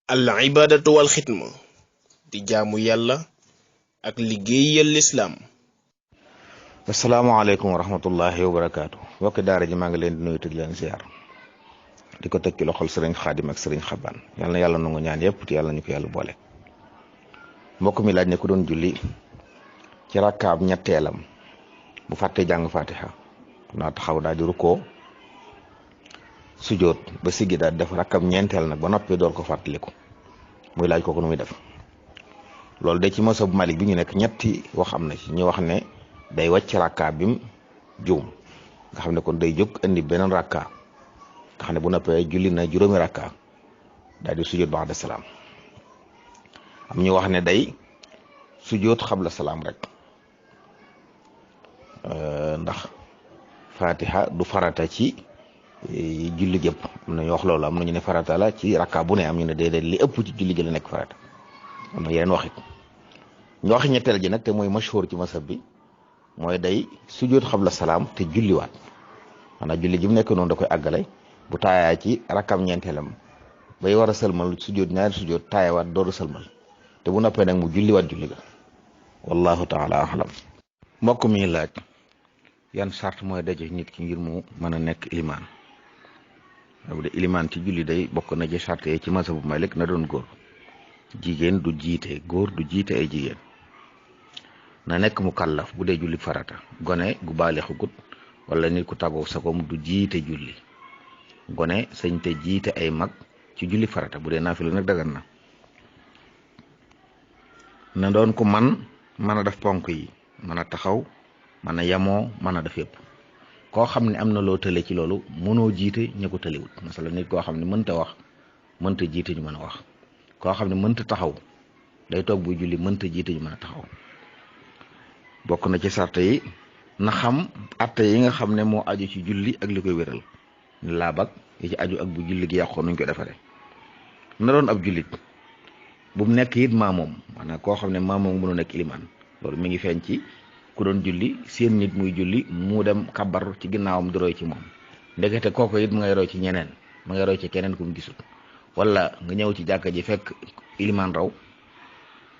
al ibadatu wal xidma di jaamu yàlla ak liggéeyal lislaam. asalaamaaleykum wa rahmatullahi wa barakaatu. mbokki daara ji maa ngi leen di nuyu te di leen ziar di ko teg ci loxol sëriñ xaadim ak sëriñ xabaan yal na yàlla nangu ñaan yëpp te yàlla ñu ko yàlla boole. mbokk mi laaj ne ku doon julli ci rakkaab ñetteelam bu fàttee jàng fatiha naa taxaw daal di rukkoo sujoot ba siggi daal def rakkaab ñeenteel nag ba noppi door ko fàttaliku muy laaj kooku nu muy def. loolu de ci masab Malik bi ñu nekk ñetti wax am na ci ñu wax ne day wàcc rakka bi mu juum nga xam ne kon day jóg indi beneen rakka nga xam ne bu noppee julli na juróomi rakka daal di sujjóot ba'da salaam. am ñu wax ne day sujjóot xabla salaam rek ndax fatiha du farata ci julli jëpp am na ñu wax loolu am na ñu ne farata la ci rakka bu ne am ñu ne déedéet li ëpp ci julli gi la nekk farata. am na yeneen waxit ñu wax ñetteel ji nag te mooy mashhur ci masab bi mooy day sujjóot xabla salaam te julliwaat maanaam julli ji mu nekk noonu da koy àggale bu taayaa ci rakkam ñeenteelam bay war a sëlmal sujjóot ñaari sujjóot taayawaat door a sëlmal te bu noppee nag mu julliwaat julli ga wallahu taala alam. mbokk mi laaj yan sart mooy daje nit ki ngir mu mën a nekk ilimaan bu dee ilimaan ci julli day bokk na ci sart yi ci masabu Malik na doon góor. jigéen du jiite góor du jiite ay jigéen na nekk mu kàllaf bu dee julli farata gone gu baalixu gut wala nit ku tàggoo sagoom du jiite julli gone sañ te jiite ay mag ci julli farata bu dee naafila nag dagan na doon ko mën a def ponk yi mën a taxaw mën a yamoo mën a def yëpp koo xam ne am na loo tële ci loolu mënoo jiite ña ko tëliwut masala nit koo xam ne mënta wax mënta jiite ñu mën a wax koo xam ne mënta taxaw day toog buy julli mënta jiite ñu mën a taxaw. bokk na ci sart yi na xam atte yi nga xam ne moo aju ci julli ak li koy wéral laabak yi ci aju ak bu julli gi yàqoo nuñ ko defaree. na doon ab jullit bu mu nekk it maamoom maanaam koo xam ne maamoom mënu nekk ilimaan loolu mi ngi feeñ ci ku doon julli seen nit muy julli mu dem kabar ci ginnaawam di roy ci moom ndekete kooku it mu ngay roy ci ñeneen mu ngay roy ci keneen ku mu gisul. wala nga ñëw ci jàkka ji fekk ilimaan raw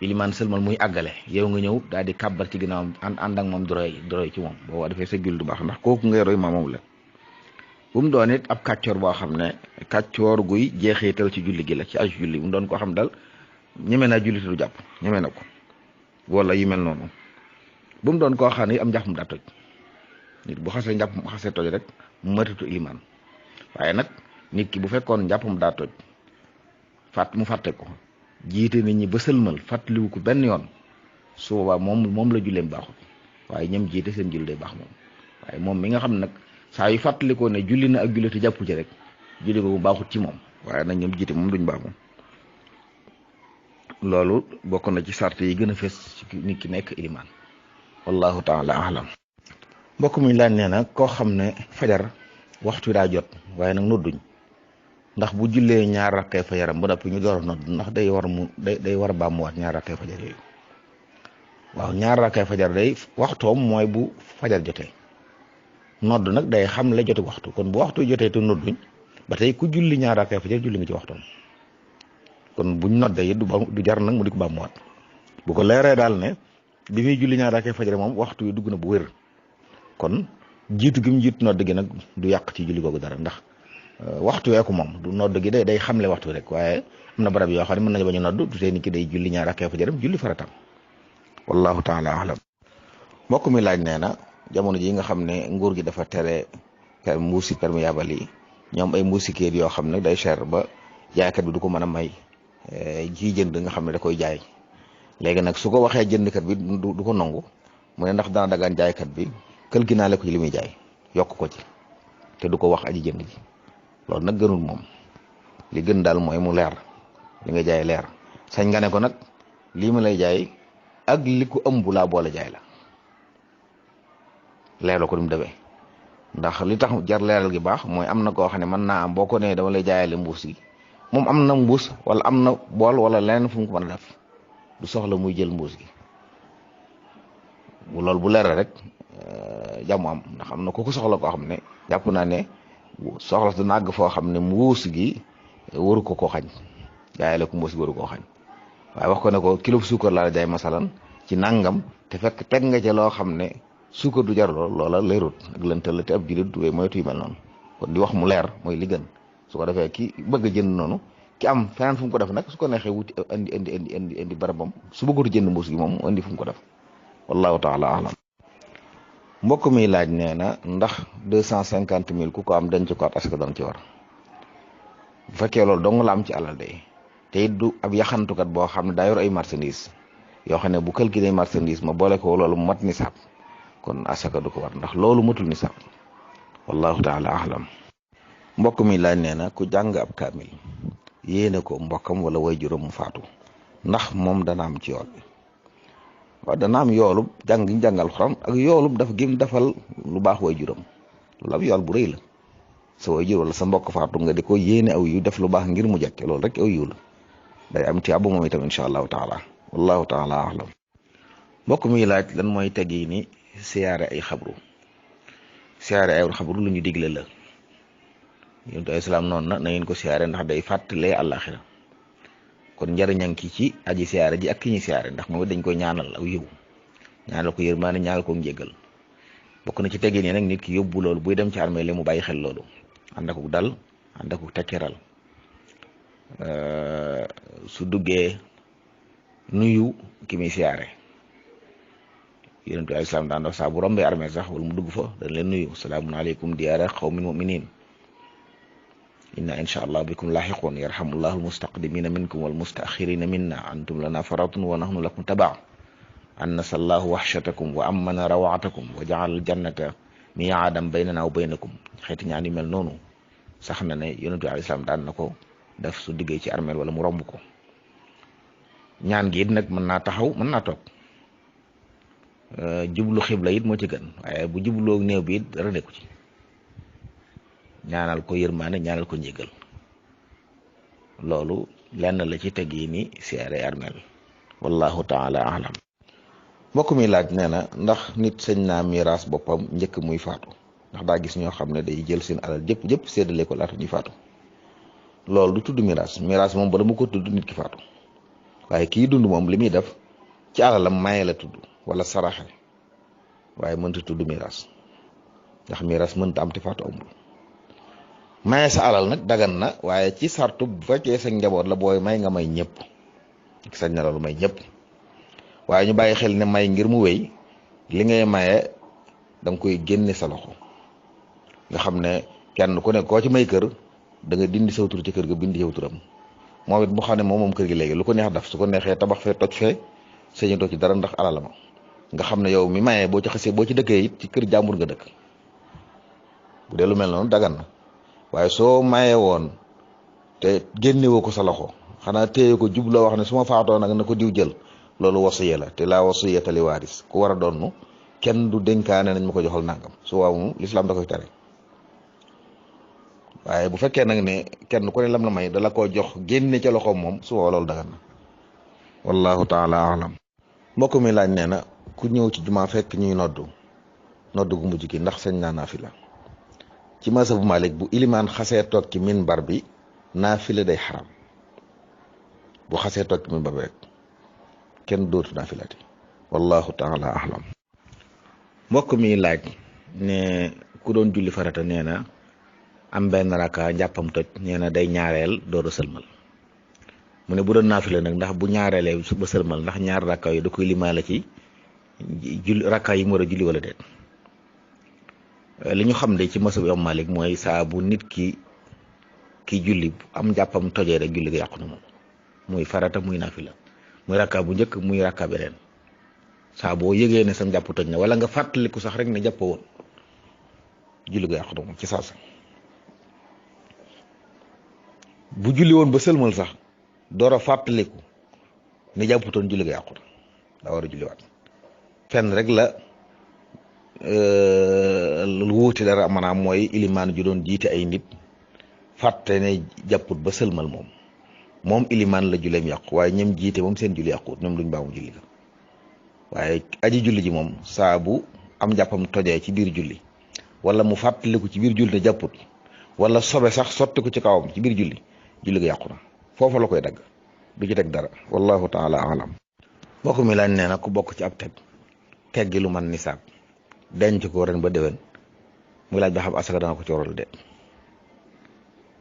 ilimaan sëlmal muy àggale yow nga ñëw daal di kàbbar ci ginnaawam ànd ak moom doroy ci moom boo defee sa julli du baax ndax kooku ngay roy maamoom la. bu mu doon it ab kàccoor boo xam ne kàccoor guy jeexital ci julli gi la ci aju julli bu mu doon koo xam dal ñeme naa julli te du jàpp ñeme na ko wala yu mel noonu. bu mu doon koo xam ne am njàppam daa toj nit bu xasee njàpp mu xasee toj rek mu matatu ilimaan waaye nag nit ki bu fekkoon njàppam daa toj mu fàtte ko jiite nit ñi ba sëlmal fàttaliwu ko benn yoon su boobaa moom la julleem baaxul waaye ñoom jiite seen julli day baax moom waaye moom mi nga xam nag saa yu fàttalikoo ne julli na ak julli te jàppu ci rek julli ko bu baaxut ci moom waaye nag ñoom jiite moom duñ baax moom. loolu bokk na ci sart yi gën a fës ci nit ki nekk ilimaan wallahu taala alam. mbokk mi laaj nee na koo xam ne fajar waxtu daa jot waaye nag nodduñ ndax bu jullee ñaar rakkay fajaram ba noppi ñu door a nodd ndax day war a baamuwaat ñaar rakkay fajar yooyu. waaw ñaar rakkay fajar day waxtoom mooy bu fajar jotee nodd nag day xam la jotu waxtu kon bu waxtu jotee te nodduñ ba tey ku julli ñaar rakkay fajar julli nga ci waxtoom kon buñ noddee it du jar nag mu di ko baamuwaat bu ko leeree daal ne bi muy julli ñaar rakkay fajar moom waxtu wi dugg na bu wér kon jiitu gi mu jiitu nodd gi nag du yàq ci julli googu dara ndax waxtu weeku moom du nodd gi day xamle waxtu rek waaye am na barab yoo xam ne mën nañu bañ a nodd du tee nit ki day julli ñaar rakkay fajaram julli faratam wallahu taala alam. mbokk mi laaj nee na jamono ji nga xam ne nguur gi dafa tere mbuusi perméable yi ñoom ay mbuusi kéet yoo xam ne day cher ba jaaykat bi du ko mën a may ji jënd nga xam ne da koy jaay léegi nag su ko waxee jëndkat bi du ko nangu mu ne ndax dana dagaan jaaykat bi kël gi naa la ko ci li muy jaay yokk ko ci te du ko wax aji jënd ji loolu nag gënul moom li gën daal mooy mu leer li nga jaay leer sañ nga ne ko nag lii ma lay jaay ak li ko ëmb laa boole jaay la leer la ko dum demee ndax li tax jar leeral gi baax mooy am na koo xam ne mën naa am boo ko nee dama lay jaayale mbuus gi moom am na mbuus wala am na bool wala leneen fu mu ko mën a def du soxla muy jël mbuus gi bu loolu bu leeral rek jàmm am ndax am na ku ko soxla koo xam ne jàpp naa ne soxla su nàgg foo xam ne mbuus gi waru ko xañ jaay la ko mbuus waru koo xañ waaye wax ko ne ko kilo suukar laa la jaay masalan ci nangam te fekk teg nga ca loo xam ne suukar du jar lool loola leerut ak lëntal la te ab jullit du moytu yu mel noonu kon di wax mu leer mooy li gën su ko defee ki bëgg a jënd noonu ki am feneen fu mu ko def nag su ko neexee wuti indi barabam su bëggatu jënd mbuus gi moom indi fu mu ko def wallahu taala alam mbokk mi laaj nee na ndax 250 000 ku ko am denc ko at asaka dana ci war bu fekkee loolu dong la am ci alal day te it du ab yaxantukat boo xam ne daa yor ay marchandise yoo xam ne bu calculé marchandise ma boole ko loolu mu mat nisaab kon asaka du ko war ndax loolu matul nisaab wallahu taala alam mbokk mi laaj nee na ku jàng ab kaamil yéene ko mbokkam wala waajuram mu faatu ndax moom dana am ci yool bi waaw dana am yoolub jàng gi jàngal Alxuraan ak yoolub daf gim defal lu baax waajuram loolu ab yool bu rëy la sa waajur wala sa mbokk faatu nga di ko yéene aw yu def lu baax ngir mu jekke loolu rek aw yu la day am tiyaaba moom itam incha allahu taala wallahu taala alam mbokk mi laaj lan mooy teggi ni siyaare ay xabru siyaare ay xabru lu ñu digle la yonent ay salaam noonu na ngeen ko siyaare ndax day fàttalee àllaaxira kon njariñam ki ci aji siyaare ji ak ki ñuy siyaare ndax moom dañ koy ñaanal aw yiw ñaanal ko yërmaane ñaanal ko njéggal bokk na ci teggi nii nag nit ki yóbbu loolu buy dem ci armée li mu bàyyi xel loolu ànd ak dal ànd ak tekkeral su duggee nuyu ki muy siyaare yonent ay salaam daan saa bu rombee armée sax wala mu dugg fa dañ leen nuyu salaamun aleykum diyaara qawmin mu'minin inna insha allah bikum lahiqun yarhamullahu almustaqdimina minkum walmustakhirina minna antum lana faratun wa nahnu lakum tabaa an nasallahu wahshatakum wa amana rawatakum wa ja'al aljannata mi'adan baynana wa baynakum xeeti ñaan yu mel noonu sax na ne yonent bi alayhi salaam daan na ko def su diggee ci armeel wala mu romb ko ñaan gi it nag mën naa taxaw mën naa toog jublu xibla it moo ci gën waaye bu jubloo néew bi it dara nekku ci ñaanal ko yërmaane ñaanal ko njégal loolu lenn la ci teg yi ni siyaare armeel wallahu taala alam mbokk mi laaj nee na ndax nit sañ naa miraas boppam njëkk muy faatu ndax daa gis ñoo xam ne day jël seen alal jëpp séddale ko laata ñuy faatu loolu du tudd miraas moom bala mu ko tudd nit ki faatu waaye kii dund moom li muy def ci alalam maye la tudd wala saraxe waaye mënta tudd miraas ndax miraas mënta am te faatu amul maye sa alal nag dagan na waaye ci sartu bu fekkee sa njaboot la booy may nga may ñëpp sañ na loolu may ñëpp waaye ñu bàyyi xel ne may ngir mu wéy li ngay maye da nga koy génne sa loxo nga xam ne kenn ku ne koo ci may kër da nga dindi saw tur ci kër ga bindi yow turam moom it bu xam ne moom kër gi léegi lu ko neex daf su ko neexee tabax fee toj fee sañatoo ci dara ndax alal ma nga xam ne yow mi mayee boo ci xasee boo ci dëkkee it ci kër jàmbur nga dëkk bu dee lu mel noonu dagan na waaye soo mayee woon te génnewoo ko sa loxo xanaa téye ko jubloo wax ne su ma faatoo nag na ko diw jël loolu wasiya la te laa wasiyata li waaris ku war a doon kenn du dénkaane nañ ma ko joxal nangam su waaw moom lislaam da koy tere waaye bu fekkee nag ne kenn ku ne lam la may dala koo jox génne ca loxoom moom su waaw loolu dagan na wallahu taala alam mbokk mi laaj nee na ku ñëw ci jumaa fekk ñuy noddu gu mujj gi ndax sañ naa naafila ci mazhabu Malik bu ilimaan xasee toog ci minbar bi naafila day xaram bu xasee toog ci minbar bi rek kenn dootu naafilati wallahu taala alam mbokk mi laaj ne ku doon julli farata nee na am benn raka njàppam toj nee na day ñaareel door a sëlmal mu ne bu doon naafila nag ndax bu ñaareelee ba sëlmal ndax ñaar rakka yi da koy limaale ci julli rakka yi mu war a julli wala déet li ñu xam de ci masab Imam Malik mooy saa bu nit ki julli am njàppam tojee rek julli ga yàqu na moom muy farata muy naafila muy rakka bu njëkk muy rakka beneen saa boo yëgee ne sam njàpp toj na wala nga fàttaliku sax rek ne jàpp woon julli ga yàqu na moom ci saasa bu julli woon ba sëlmal sax door a fàttaliku ne jàpputoon julli ga yàqu na daa war a julliwaat fenn rek la lu wuute dara maanaam mooy ilimaan ju doon jiite ay nit fàtte ne jàpput ba sëlmal moom ilimaan la julleem yàqu waaye ñoom jiite moom seen julli yàquut ñoom duñ baamu julli ga waaye aji julli ji moom saa bu am jàppam tojee ci biir julli wala mu fàttaliku ci biir julli te jàpput wala sobe sax sotti ko ci kawam ci biir julli ga yàqu na foofu la koy dagg du ci teg dara wallahu taala alam. mbokk mi laaj nee na ku bokk ci ab teg gi lu man nisaab denc ko ren ba déwén muy laaj ba xam asaka dana ko ci waral de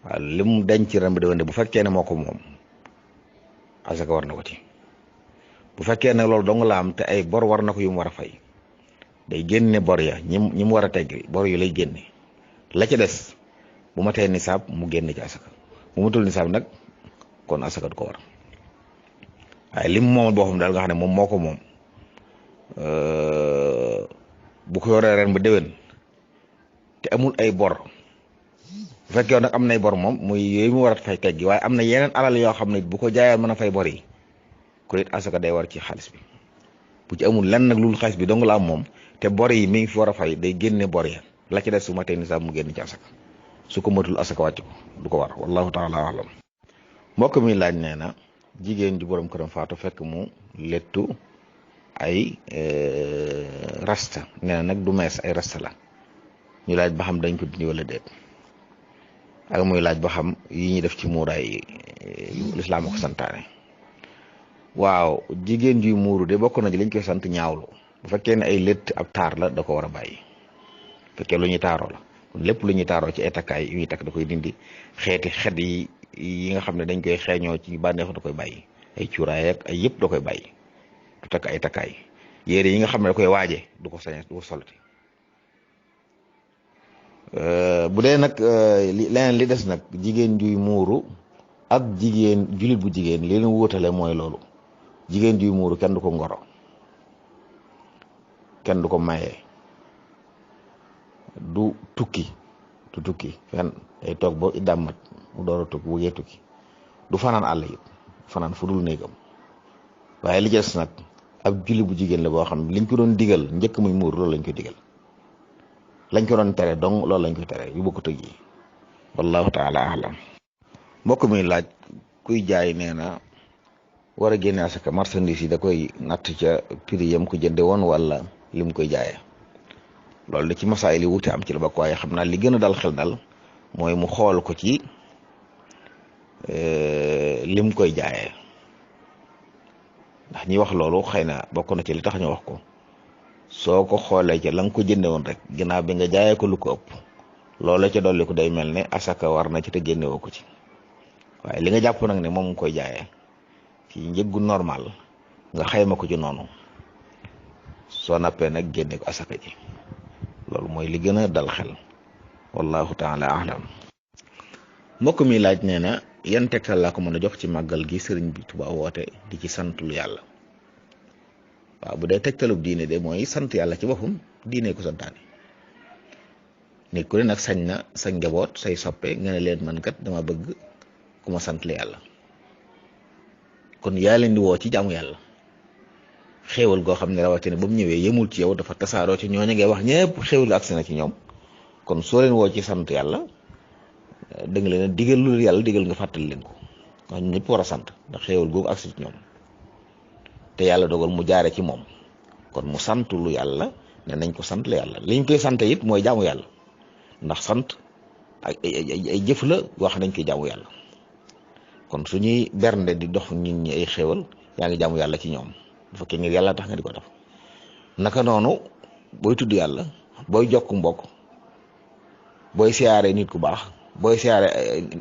waaw li mu denc ren ba déwén de bu fekkee ne moo ko moom asaka war na ko ci. bu fekkee ne loolu dong la am te ay bor war na ko yu mu war a fay day génne bor ya ñi mu war a tegg bor yu lay génne la ca des bu ma tee nisaab mu génne ci asaka bu matul nisaab nag kon asaka du ko war waaye lim moomal boppam daal nga xam ne moom moo ko moom bu ko yoree ren ba déwén te amul ay bor bu fekkee nag am nay bor moom muy yooyu mu war a fay teggi waaye am na yeneen alal yoo xam ne bu ko jaayee mën a fay bor yi ko it asaka day war ci xaalis bi bu ci amul lenn nag loolu xaalis bi dong la am moom te bor yi mi ngi fi war a fay day génne bor ya la ci des su ma tey nisaab mu génn ci asaka su ko matul asaka wàcc ko du ko war wallahu taala alam. mbokk mi laaj nee na jigéen ju borom këram faatu fekk mu lettu ay rasta nee na nag du mees ay rasta la ñu laaj ba xam dañ ko dindi wala déet ak muy laaj ba xam yi ñuy def ci muuraay lislaam ko santaane. waaw jigéen juy muuru de bokk na ci liñ koy sant ñaawlu bu fekkee ne ay létt ab taar la da ko war a bàyyi bu fekkee lu ñuy taaroo la kon lépp lu ñuy taaroo ci ay takkaay yu ñuy takk da koy dindi xeeti xet yi nga xam ne dañ koy xeeñoo ci bànneexu da koy bàyyi ay cuuraay ak ay yëpp da koy bàyyi du takk ay takkaay yére yi nga xam ne da koy waaje du ko sañ du ko solati bu dee nag leneen li des nag jigéen juy muuru ak jigéen julit bu jigéen li leen wóotale mooy loolu jigéen juy muuru kenn du ko ngoro kenn du ko maye du tukki fenn ay toog ba iddaam mat mu door a tukki bu ngee tukki du fanaan àll it fanaan fu dul néegam waaye li des nag ab julli bu jigéen la boo xam ne liñ ko doon digal njëkk muy muur loolu lañ koy digal lañ ko doon tere donc loolu lañ koy tere yu bokk tëg yi wallahu taala alam. mbokk mi laaj kuy jaay nee na war a génne asaka marchandise yi da koy natt ca prix yam ko jënde woon wala lim koy jaayee loolu da ci masaay li wuute am ci la bokk waaye xam naa li gën a dal xel dal mooy mu xool ko ci lim koy jaayee ndax ñi wax loolu xëy na bokk na ci li tax ñu wax ko soo ko xoolee ca la nga ko jënde woon rek ginnaaw bi nga jaayee ko lu ko ëpp loolu ca dolli ko day mel ne asaka war na ci te génne woo ko ci waaye li nga jàpp nag ne moom nga koy jaayee ci njëggu normal nga xayma ko ci noonu soo nappee nag génne ko asaka ji loolu mooy li gën a dal xel wallahu taala alam. mbokk mi laaj nee na yan tegtal laa ko mën a jox ci màggal gi sëriñ bi Tuubaa woote di ci sant lu yàlla. waaw bu dee tegtalub diine de mooy sant yàlla ci boppam diine ko santaane nit ku ne nag sañ na sa njaboot say soppe nga ne leen man kat dama bëgg ku ma sant la yàlla kon yaa leen di woo ci jaamu yàlla xéewal goo xam ne rawatina ba mu ñëwee yemul ci yow dafa tasaaroo ci ñooñu ngay wax ñëpp xéewal agsi na ci ñoom kon soo leen woo ci sant yàlla da nga leen a digal lu yàlla digal nga fàttali leen ko wax ñu ñëpp war a sant ndax xéewal googu agsi ci ñoom te yàlla dogal mu jaare ci moom kon mu sant lu yàlla ne nañ ko sant la yàlla liñ koy sant it mooy jaamu yàlla ndax sant ay jëf la wax nañ koy jaamu yàlla kon suñuy bernde di dox nit ñi ay xéewal yaa ngi jaamu yàlla ci ñoom bu fekkee ngir yàlla tax nga di ko def naka noonu booy tudd yàlla booy jokk mbokk booy siyaare nit ku baax booy siyaare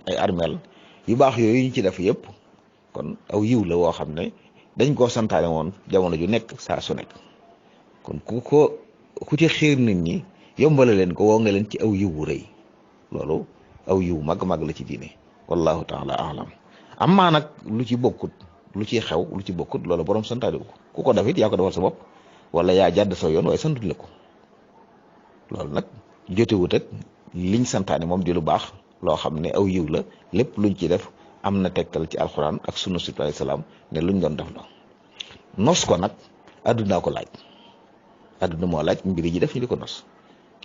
ay armeel yu baax yooyu ñu ci def yëpp kon aw yiw la woo xam ne dañ koo santaane woon jamono ju nekk saa su nekk kon ku ci xiir nit ñi yombale leen ko woo nga leen ci aw yiw wu rëy loolu aw yiw mag la ci diine wallahu taala alam amma nag lu ci bokkut lu ci xew lu ci bokkut loolu borom santaane ko ku ko def it yaa ko defal sa bopp wala yaa jàdd sa yoon waaye santuñ la ko loolu nag jotewut ak liñ santaane moom di lu baax loo xam ne aw yiw la lépp luñ ci def am na tegtal ci alxuraan ak sunna si alayhi salaam ne luñ doon def la nos ko nag addunaa ko laaj adduna moo laaj mbiri ji def ñu di ko nos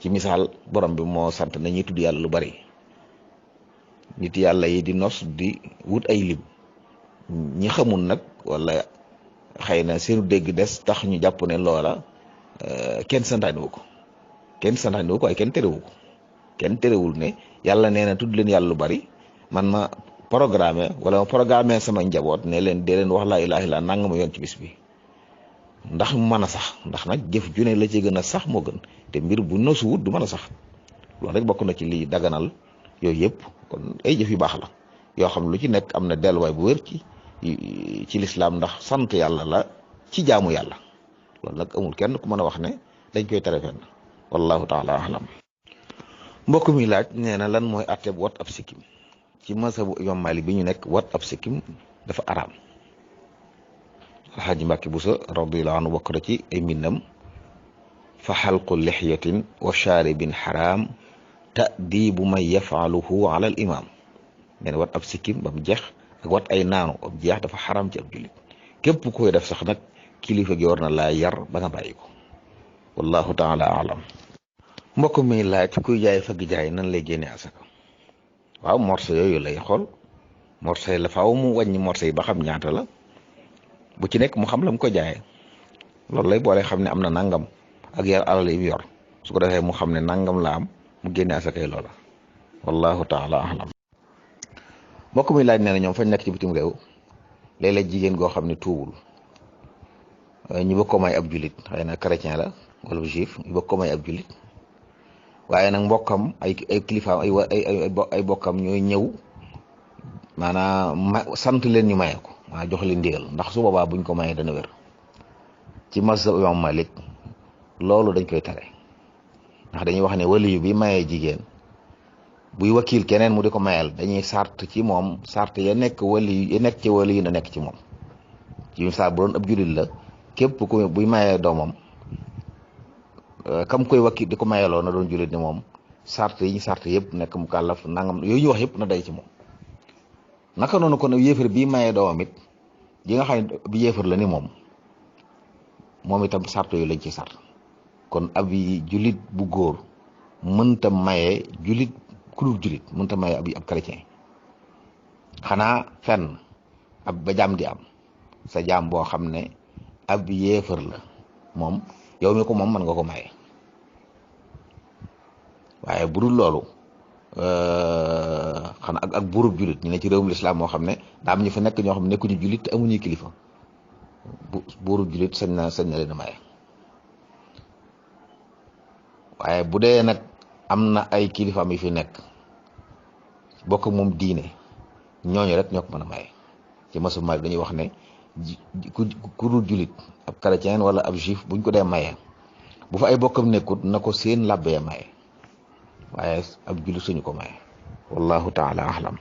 ci misaal borom bi moo sant nañuy tudd yàlla lu bari nit yàlla yi di nos di wut ay lim ñi xamul nag wala xëy na seenu dégg des tax ñu jàpp ne loola kenn santaane wu ko waaye kenn terewul ne yàlla nee na tudd leen yàlla lu bari man ma programme wala ma programme sama njaboot ne leen dee leen wax laa ilaaha illa nangam yoon ci bis bi ndax mu mën a sax ndax nag jëf ju ne la ci gën a sax moo gën te mbir bu nosuwut du mën a sax loolu rek bokk na ci lii daganal yooyu yëpp kon ay jëf yu baax la yoo xam lu ci nekk am na delluwaay bu wér ci lislaam ndax sant yàlla la ci jaamu yàlla loolu nag amul kenn ku mën a wax ne dañ koy tere fenn wallahu taala alam mbokk mi laaj nee na lan mooy atteb wat ab sikkim ci mazhabu imam Malik bi ñu nekk wat ab sikkim dafa araam alxaaji Mbàkke Buso radiyallahu anhu bokk na ci ay mbindam fa xalqu lixyatin wa shaaribin xaraam ta'dibu man yafaluhu ala al imam nee na wat ab sikkim ba mu jeex ak wat ay naanu ab jeex dafa xaraam ci ab jullit képp koy def sax nag kilifa gi war na laa yar ba nga bàyyi ko wallahu taala alam mbokk mi laaj kuy jaay fagg jaay nan lay génne asaka waaw morso yooyu lay xool morso yi la faaw mu wàññi morso yi ba xam ñaata la bu ci nekk mu xam la mu ko jaayee loolu lay boole xam ne am na nangam ak yar alal yi mu yor su ko defee mu xam ne nangam la am mu génne asakay loola wallahu taala alam mbokk mi laaj nee na ñoom fañ nekk ci bitim réew léeg-léeg jigéen goo xam ne tuubul ñu bëgg ko may ab julit xëy na chrétien la wala juif ñu bëgg ko may ab julit waaye nag mbokkam ay kilifaam ay bokkam ñooy ñëw maanaam sant leen ñu maye ko maanaam jox leen ndigal ndax su boobaa buñ ko mayee dana wér ci mazhab imam Malik loolu dañ koy tere ndax dañuy wax ne waliyu bi mayee jigéen buy wakil keneen mu di ko mayal dañuy sart ci moom sart ya nekk waliyu ya nekk ci waliyu na nekk ci moom ci misaal bu doon ab julit la képp ku buy mayee doomam kam koy wakil di ko mayeloo na doon julit ni moom sart yi ñu sart yëpp nekk mu kàllaf nangam yooyu ñu wax yëpp na day ci moom naka noonu kon yéefar bii mayee doomam it ji nga xam ne bi yéefar la ni moom itam sart yooyu lañ ci sart kon ab julit bu góor mënta maye julit ku dul julit mënta maye ab chrétien xanaa fenn ab ba jaam di am sa jaam boo xam ne ab yéefar la moom yow mi ko moom mën nga ko maye waaye bu dul loolu xanaa ak buurub julit ñu ne ci réewum lislaam moo xam ne daa am ñu fa nekk ñoo xam ne nekkuñu julit te amuñu kilifa buurub julit sañ na leen a maye waaye bu dee nag am na ay kilifaam yi fi nekk bokk moom diine ñooñu rek ñoo ko mën a maye ci mazhab Maalik dañuy wax ne ku dul julit ab chrétien wala ab juif buñ ko dee maye bu fa ay bokkam nekkut na ko seen làbbee maye waaye ab julit suñu ko maye wallahu taala alam